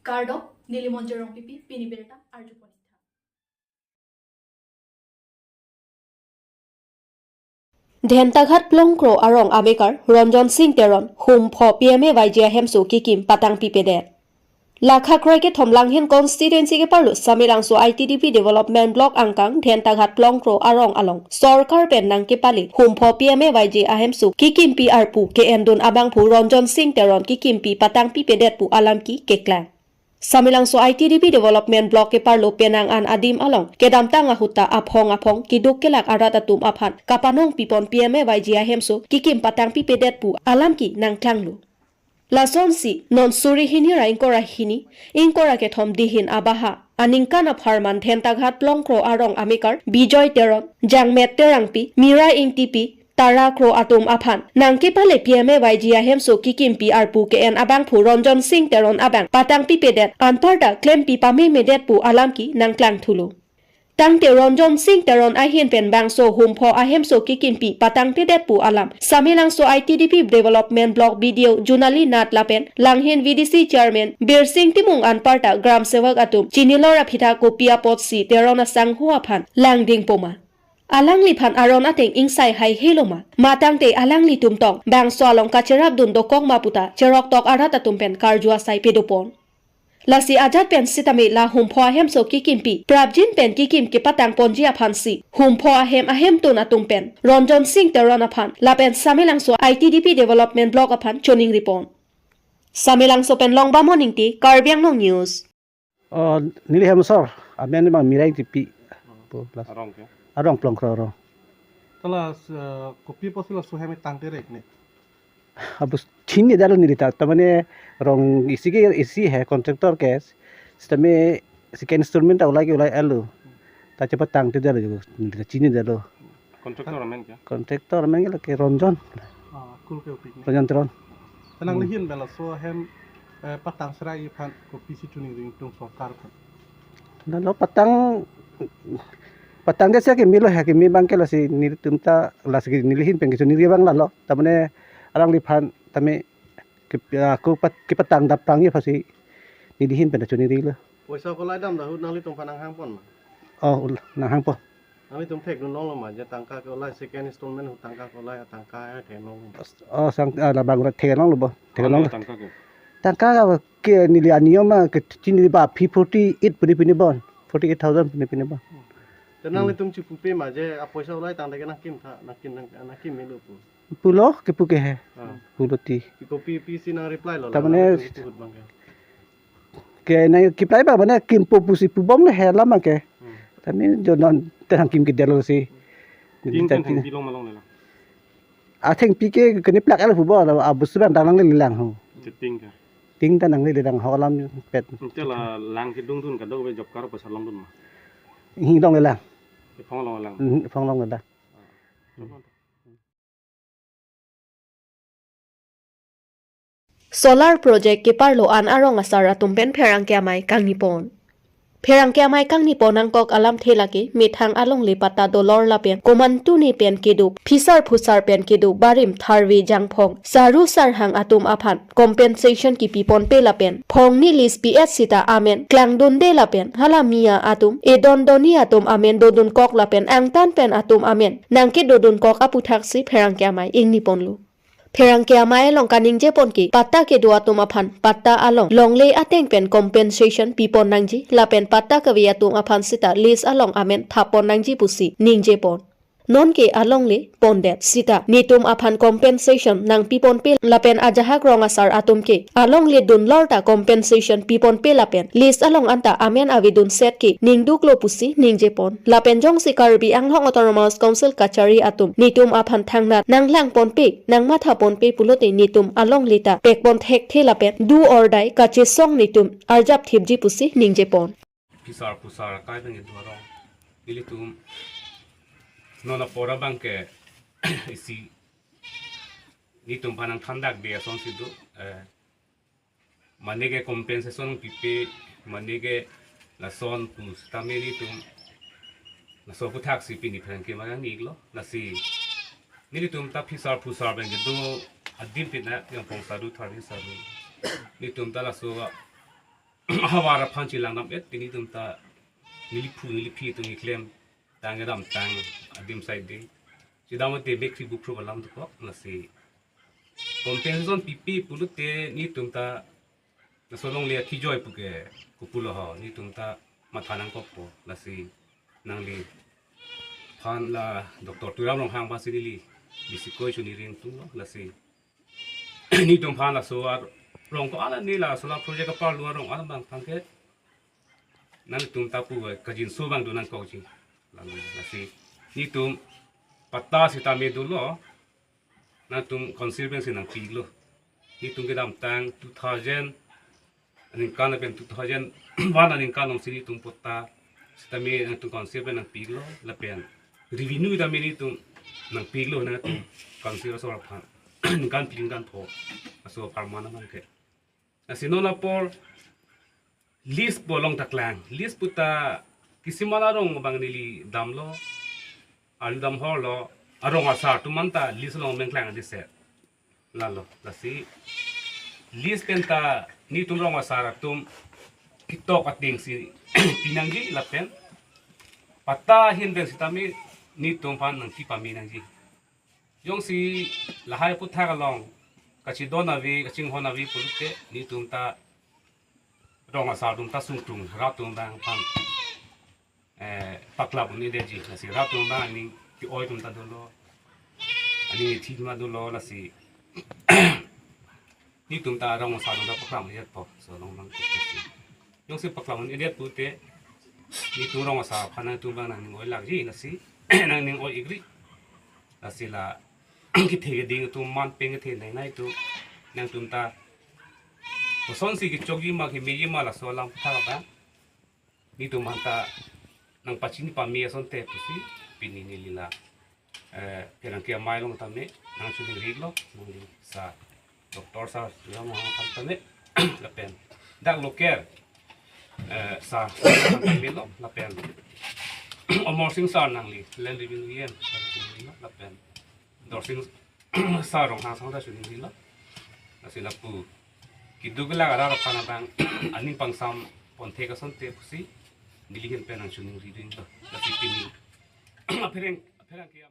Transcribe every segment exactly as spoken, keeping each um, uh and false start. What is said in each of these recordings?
Kardom, neli Monjir Rongpipi, pini birta arjupon. Dhentaghat Plongkro arong amekar Ronjon Sing Teron humpho P M A Y G ahemso kekim patangpipedet. Lakha kroi kethom Langhin constituency keparlo Samelangso I T D P development block angkang Dhentaghat Plongkro arong along sorkar pen nangkepale humpho P M A Y G ahemso kekimpi arpu ke-endun abangphu Ronjon Sing Teron kekimpi patangpipedet pu alam ke keklang. Samelangso I T D P development block keparlo penang an adim along kedamtang ahut ta aphong aphong keduk kelak arat atum aphan kapanong pipon P M A Y G ahemso kekim patangpipedet pu alam ke nangklanglo. Lasonsi non suri hini ra ingkoi ra hini, ingkoi ra kethom dihin abaha aningkan apharman Dhentaghat Plongkro arong amekar Bijoy Teron, Jangmet Terangpi, Mira Ingtipi, Tara Kro atum aphan nangkepale P M A Y G ahemso kekimpi arpu ke-en abangphu Ronjon Sing Teron abang patangpipedet anparta klempi pamemedet pu alam ke nangklangthulo. Tangte Ronjon Sing Teron ahin pen bangso humpho ahemso kekimpi patangpedet pu alam Samelangso I T D P development block B D O Junali Nath lapen Langhin V D C chairman Birsing Timung anparta gram sevak atum chinilor aphi ta kopi apotsi Teron asangho aphan langdingpo ma? Alangliphan aron ateng ingsai haihelo ma? Ma tangte alanglitum tong bangso along kacherapdun dokok ma puta cheroktok arat atum pen karju asai pedopon. Lasi ajat pen sitame la humpho ahemso kekimpi prapjin pen kekim kepatangponji aphansi humpho ahem ahemtun atum pen Ronjon Sing Teron aphan lapen Samelangso I T D P development block aphan choningripon. Samelangso pen Longbamon Ingti, Karbi Anglong News. Oh, neli hem asor, amen bang Mira Ingtipi. Po, plus. Arong ke? Arong Plongkro arong. Tala, eh, kopi apotsi laso hem tangte rek ne? Abus chinidetlo neli ta, ta mane rong isi ke isi he contractor ke, sitame second installment ta ulai ke ulai-etlo. Ta chepatangtedetlo, neli ta chinidetlo. Contractor amen ke? Contractor amen ke lake Ronjon. Ah, kul ke opik ne. Ronjon Teron. Tenang Hmm. Lihin bela so hem, eh, patang serai aphan kopisi choningri tung sorkar aphan. Lalo patang, patangdet si akimi lo he, akimi abang ke lasi nelitum ta lasi nelihin pen kechoningri abang lalo. Ta mane alangliphan tame ke, aku pat, kepatang dapprangji aphansi nelihin pen choningrilo. Poisa kolai dam dahut nanglitum aphan nanghangpon ma? Oh, ul-, nanghangpon. Nanglitum thekdun longlo ma, je tangka ke ulai second installment ahut tangka ke ulai, tangka ya theklong. Oh, sang, ah, labang ulai theklonglo bo. Theklong. Tangka ke? Tangka ke neli aniyom ma ke chinili ba phi forty-eight pini pini bon. Forty-eight thousand pini pini bon. Tenang Hmm. Litum chipupe ma je apoisa ulai tangte ke nangkim tha, nangkim nang, nangkimelo pu. Pulo, kepu ke he. Ah. Pulo ti. Kopi pisi nang reply lo, Ta la, mane la, la, la, la, la. Ke nang reply ba mane kimpo pusi pubom le he lama ke. Hmm. Tame jo non tenang kimkedetlo si. Tin Jadi ten tadi thengpi long ma longle lang? Athengpi ke kene plak el pubo, abus bang ta nanglelelang ho. Jeting ke? Tin ta nanglelelang ho alam pet. Ante la lang kedungdun kadokave job card poisa longdun ma? Hi longle lang. Iphong longle lang? Hmm, iphong longle lang. Ah. Solar project keparlo an arong asar atum pen pherangke amei kangnipon. Pherangke amei kangnipon nangkok alamthe lake methang alongle patta dolor lapen komantu ne pen kedo, phisar phusar pen kedo barim tharve jangphong saru sarhang atum aphan compensation kipiponpe lapen phongni lease pi-et sita amen klangdunde lapen hala miya atum edon doni atum amen dodunkok lapen angtan pen atum amen nangkedodunkok aputhaksi pherangke amei ingniponlo. Pherangke amei along kaningjepon ke patta kedo atum aphan patta along longle ateng pen compensation pipon nangji lapen patta kave atum aphan sita lease along amen thapon nangji pusi ningjepon. Nonke alongle pondet sita netum aphan compensation nangpiponpe lapen ajahak rong asar atum ke alongle dunlor ta compensation piponpe lapen lease along anta amen avedun set ke ningduklo pusi ningjepon. Lapen jongsi Karbi Anglong Autonomous Council kachari atum netum aphan thangnat nanglangponpe, nangmathaponpe pulote netum alongle ta pekpon thekthe lapen do or die kachesong netum arjapthipji pusi ningjepon. Phisar phusar akai pen kedo arong. Nelitum non apor abang ke isi netum aphan nangthandakde asonsi do, eh, mane ke compensation pipe, mane ke lason pu sitame netum laso aphuthaksi pini pherangke amei nangniklo. Lasi nelitum ta phisar phusar pen kedo adim pina yang phong saru tharve saru. Netum ta laso ahavar aphan chelang dam-et, te netum ta neliphu neliphi atum keklem tang kedamtang adim side de. Chedam mate bekri bukro alam dokok, lasi compensation pipe pulote netum ta laso longle akhijoi pu ke kopulo ho, netum ta matha nangkokpo, lasi nangliphan la Doctor Tuliram Ronghang aphansi neli bisi koi chuniri ingtunglo, lasi netum aphan laso arong ko-an, ne laso la project aparlo arong an abang aphan ke nangtum ta pu kajinso abang do nangkokji. Lalo, lasi netum patta sitame dolo, nangtum council pensi nangpilo. Netum kedamtang two thousand aningkan lapen two thousand one aningkan alongsi netum patta sitame nangtum council pen nangpilo, lapen revenue tame netum nangpilo, nangtum council aso aphan ningkan phli ningkan pho aso apharman abang ke. Lasi non apor list pu along ta klang. List pu ta kisiman arong abang neli damlo, arju dam horlo, arong asar atum anta list along mengklang adi se. Lalo, lasi list pen ta netum rong asar atum ketok atengsi pinangji lapen patta ahin pen sitame netum aphan nangkipame nangji. Jongsi lahai aphuthak along kachidon ave, kachinghon ave pulote netum ta rong asar atum ta sungtung, rat atum abang aphan, eh, paklap un-edetji, lasi rat atum abang aning ke-oi atum ta dolo, aning ithi atum ta dolo, lasi netum ta rong asar atum ta paklap un-edetpo, laso along abang ke lasi. Jongsi paklap un-edet pulote netum rong asar aphan nangtum abang nangning oilakji, lasi nangning oi-ikri. Lasi la kethe keding atum, man pen kethe nai nai atum, nangtum ta kosonsi kechokji ma kemeji ma laso alam aphuthak abang netum aphan ta nangpachini pame asonte pusi pini neli la, eh, pherangke amei along tame nangchoningrilo, nangli sir Doctor sir Tuliram Ronghang aphan tame lapen dak local, eh, sir aphan tame lo, lapen Amar Sing sir, nangli Land Revenue E M aphan tame lo, lapen Dorsing sir Ronghang asong ta choningrilo. Lasi lapu keduk kelak arat aphan abang aning pangsam ponthek asonte pusi neli ahin pen nangchoningri dun lo. Lasi pini apherang, apherangke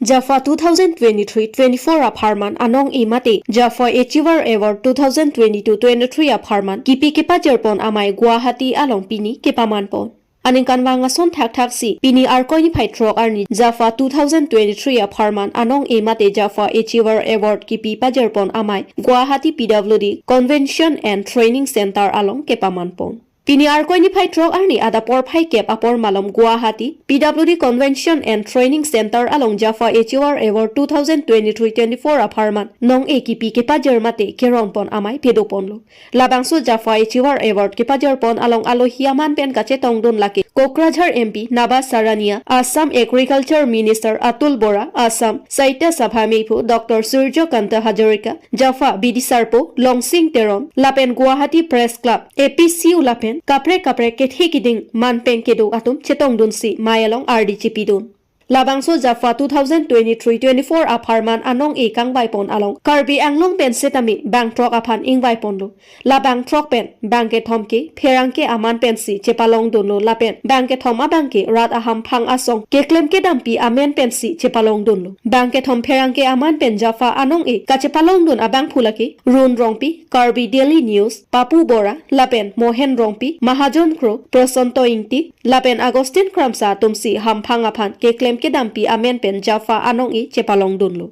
JAFA two thousand twenty-three twenty-four apharman anong-e mate JAFA Achiever Award two thousand twenty-two twenty-three apharman kipi kepajirpon amei Guwahati along pini kepamanpon. Aningkanvang ason thakthaksi pini Arkoi niphai throk arni JAFA two thousand twenty-three apharman anong-e mate JAFA Achiever Award kipi pajirpon amei Guwahati P W D Convention and Training Center along kepamanpon. Pini Arkoi niphai throk arni adap porphai kep apor malom Guwahati P W D Convention and Training Center along JAFA Achiever Award two thousand twenty-three twenty-four apharman nong-e kipi kepajir mate kerongpon amei padoponlo. Labangso JAFA Achiever Award kepajirpon along alohi aman pen kachetongdun lake Kokrajhar M P Naba Sarania, Assam Agriculture Minister Atul Bora, Assam Sahitya Sabha meiphu Doctor Surjo Kanta Hazarika, JAFA bidi sarpo Longsing Teron, lapen Guwahati Press Club, A P C U lapen kaprek kaprek kethe keding man pen kedo atum chetongdunsi mei along ardi chipidun. Labangso JAFA two thousand twenty-three twenty-four apharman anong-e kangvaipon along Karbi Anglong pen setame bangthrok aphan ingvaiponlo. Labangthrok pen bangkethom ke pherangke aman pensi chepalongdunlo lapen bangkethom abangke rat ahamphang asong keklem kedampi amen pensi chepalongdunlo. Bangkethom pherangke aman pen JAFA anong-e kachepalongdun abangphu lake Run Rongpi, Karbi Daily News, Papu Bora, lapen Mohen Rongpi, Mahajon Kro, Prosanto Ingti, lapen Augustine Kramsa atumsi hamphang aphan keklem kedampi amen pen JAFA anong-e chepalongdunlo.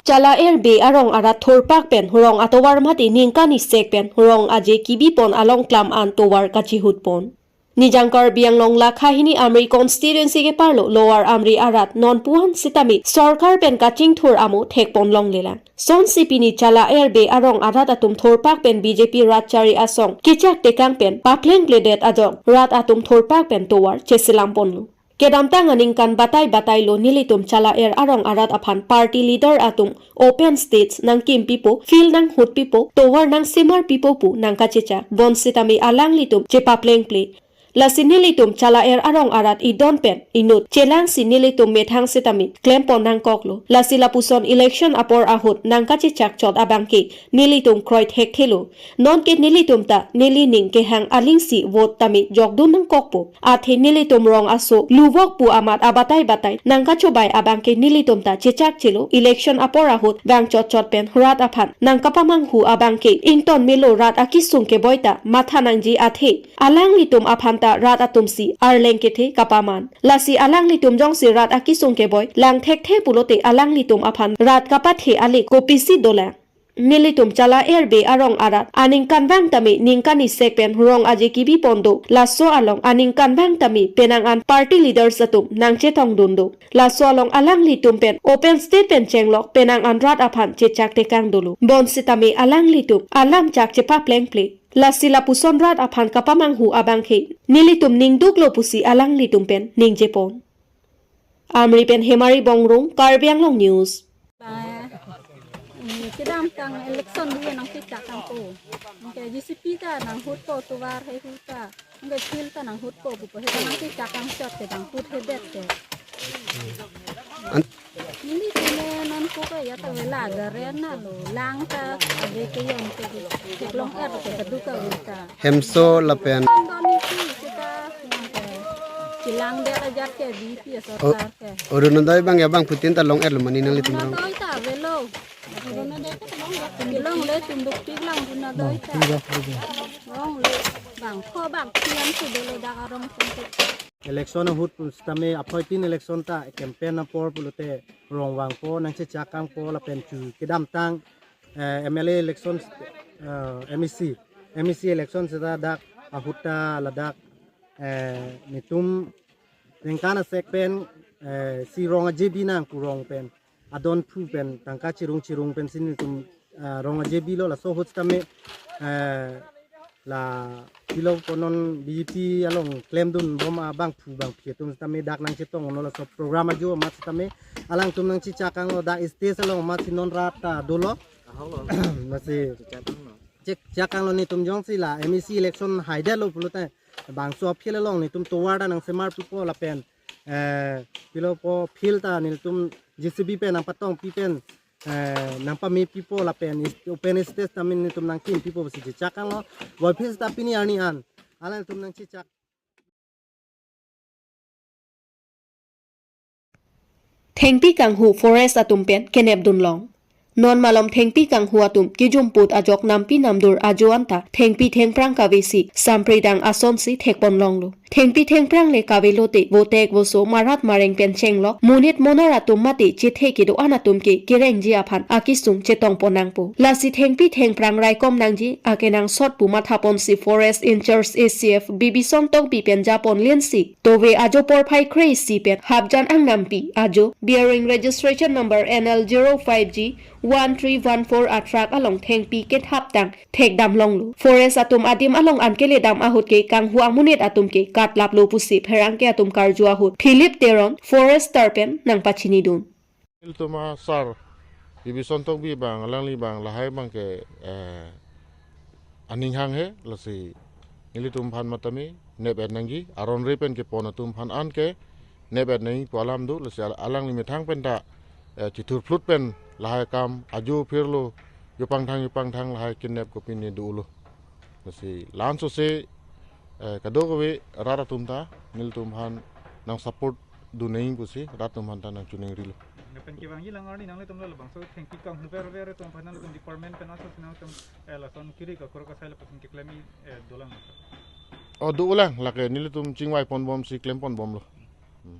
Chala-er be arong arat thurpak pen rong atovar mate ningkan isek pen rong aje kibipon along klam an tovar kachihutpon. Nijang Karbi Anglong lakha hini Amri constituency keparlo Lower Amri arat non puan sitame sorkar pen kachingthur amo thekpon longlelang. Sonsi pini Chala-er be arong arat atum thurpak pen B J P rat chari asong kechak tekang pen paplengpledet ajok rat atum thurpak pen tovar cheselamponlo. Kedamtang aningkan batai batailo nelitum Chala-er arong arat aphan party leader atum open stage nangkimpipo, field nanghutpipo, tovar nangsemarpipo pu nangkachechak. Bonsitame alanglitum chepaplengple. Lasi nelitum Chala Er arong arat idon pen inut chelangsi nelitum methang sitame klempon nangkoklo. Lasi lapuson election apor ahut nangkachechak chot abangke nelitum kroi thekthelo. Nonke nelitum ta neli ning kehang alingsi vote tame jokdun nangkokpo. Athe nelitum rong aso luvok pu amat abatai batai nangkachobai abangke nelitum ta chechakchelo. Election apor ahut vang chotchot pen rat aphan nangkapamanghu abangke ington melo, rat akisung keboi ta matha nangji athe alanglitum aphan ta rat atumsi arleng kethe kapaman. Lasi alanglitum jongsi rat akisung keboi lang thekthe pulote alanglitum aphan rat kapathe ale kopisi dolang. Nelitum Chala Er Bey arong arat aningkanvang tame ningkan isek pen rong aje kibipon do. Laso along aningkanvang tame penang an party leaders atum nangchetongdun do. Laso along alanglitum pen open stage pen chenglok penang an rat aphan chechak tekang dolo. Bonsitame alanglitum alam chak chepaplengple. Lasi lapuson rat aphan kapamanghu abangke nelitum ningduklo pusi alanglitum pen ningjepon. Amri pen Hemari Bongrung, Karbi Anglong News. Ba, eh, kedamtang election dia nangchechak kangpo. Anke J C B ta nanghutpo, tovar haihu ta. Anke field ta nanghutpo, pupo he nangchechak kangchot ke, nanghut hebet ke. An- Nelitum non ko ke ya ta vela garen na lo, lang ta ade ke yon ke, theklong er ke, kedo kave ta. Hemso lapen. Don isi seta, nang ke. Chelangdet ajat ke, B P S O, O-, sorkar ke. Orunodoi abang ya abangphutin ta long-etlo mane nanglitum rong? Orunodoi ta avelo. Kelongle, tunduk tik lang Orunodoi ta. Longle. Bangpho bangphi an si dolo dak arong tunduk. Election ahut pusitame aphoitin election ta campaign apor pulote rong vangpo, nangchechak kangpo lapen chu kedamtang, eh, M L A election, eh, M A C, M A C election seta dak ahut ta ladak, eh, netum ningkan asek pen, eh, si rong aje binang pu rong pen adon phu pen tangka chirung chirung pensi netum, ah, rong aje bilo, laso ahut sitame, eh, la pilo konon B J P along klemdun bom abangphu bangphi atum sitame dak nangchetonglo, laso program ajo amat sitame alangtum nangchechak kanglo, dak stage along amatsi non rat ta dolo. Lasi chechak kanglo, netum jongsi la M A C election haidetlo pulote bangso field along netum tovar ta nangsemar pipo lapen, eh, pilopo field ta netum J C B pen nangpatong pi pen, eh, nangpame pipo lapen is-, open stage tame netum nangkim pipo pusi chechak kanglo. Voiphit ta pini arni an alanglitum nangchechak. Thengpi kanghu forest atum pen kenepdun long. Non malom thengpi kanghu atum kejumput ajok nampi namdur ajo anta thengpi thengphrang kavesi sampridang asonsi thekpon longlo. Thengpi thengphrang le kavelote votek voso marat mareng pen chenglok monit monor atum mate chethe kedo-an atum ke kerengji aphan akisung chetongpon nangpo. Lasi thengpi thengphrang raikom nangji akenangsot pu mathaponsi forest in-charge A C F Bibison Tokbi pen japon linsi tove ajo porphai kre-isi pen Hapjan angnampi ajo bearing registration number N L zero five G one three one four a truck along thengpi kethaptang thekdam longlo. Forest atum adim along an keledam ahut ke kanghu amonit atum ke katlaplo pusi pherangke atum karju ahut Philip Teron, forester pen nangpachinidun. Nelitum a sir Bibison Tokbi abang, alangli abang, lahai abang ke, eh, aning hanghe, lasi nelitum aphan matame nep-et nangji, aron re pen kepon atum aphan an ke nep-et nangji pu alam do, lasi al-, alangli methang pen ta, eh, chithurphlut pen lahai akam ajo phirlo, jopangthang jopangthang lahai kenep kopine dolo. Lasi la-an sose, eh, kadokave rat atum ta nelitum aphan nang support dun nangji pusi rat atum aphan ta nangchiningrilo. Lapen kevangji lang arni nanglitum labangso thengpi kanghu verver atum aphan nanglitum department pen asonsi nanglitum, eh, lason kiri kakur kasai lapuson keklemji, eh, dolang. O, dolang, lake nelitum chingvai ponbomsi klem ponbomlo. Hmm.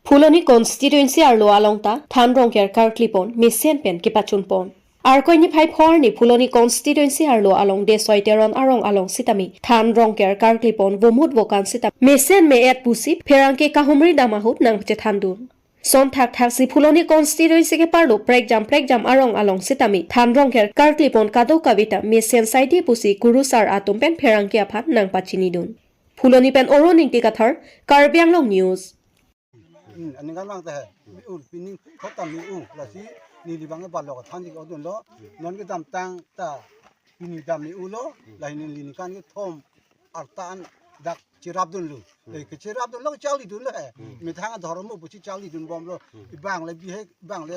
Phuloni constituency arlo along ta than rongker karklipon mesen pen kepachunpon. Arkoi niphai pho arni Phuloni constituency arlo along Desoi Teron arong along sitame than rongker karklipon vomut vokan sitame mesen me-et pusi pherangke kahumri dam ahut nangchethandun. Son thakthaksi Phuloni constituency keparlo prekjam prekjam arong along sitame than rongker karklipon kadokave ta mesen saide pusi kurusar atum pen pherangke aphan nangpachinidun. Phuloni pen Oro Ningti Kathar, Karbi Anglong News. Hmm, aningkanvang ta he. Mi-u, pining khot ta mi-u, lasi neli bang ke balok thanji ke odun lo. Non kedamtang ta pini dam ni ulo, lahei neli ningkan kethom arta an dak cherapdunlo. Lahei kecherapdunlo, charlidunlo he. Methang adhorom pusi charlidunbomlo. Ibang le bihek, ibang le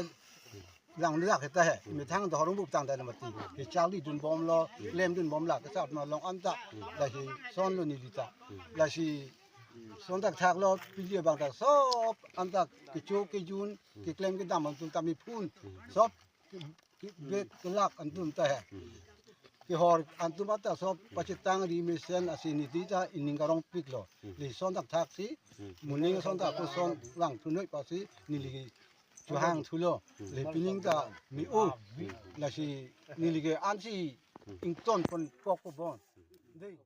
lang dak heta he. Methang adhorom tang dai mati. Kecharlidunbomlo, klemdunbomlo, kecharlidunbom anta. Lahei sonlo neli ta. Lahei son thakthak lo, pili abang ta sop anta kecho kejun, keklem kedam antum ta miphun. Sop ke, ke, bek kelak antum ta he. Kehor antum anta sop pachethang ri mesen asi neli ta ining karongpiklo. Lahei son thakthak si, moning son ta ko son lang thunoi pasi neli ke chohang thulo. Lahei pining ta me-o. Lasi neli ke ansi ingtonpon kok ko bon. Dei.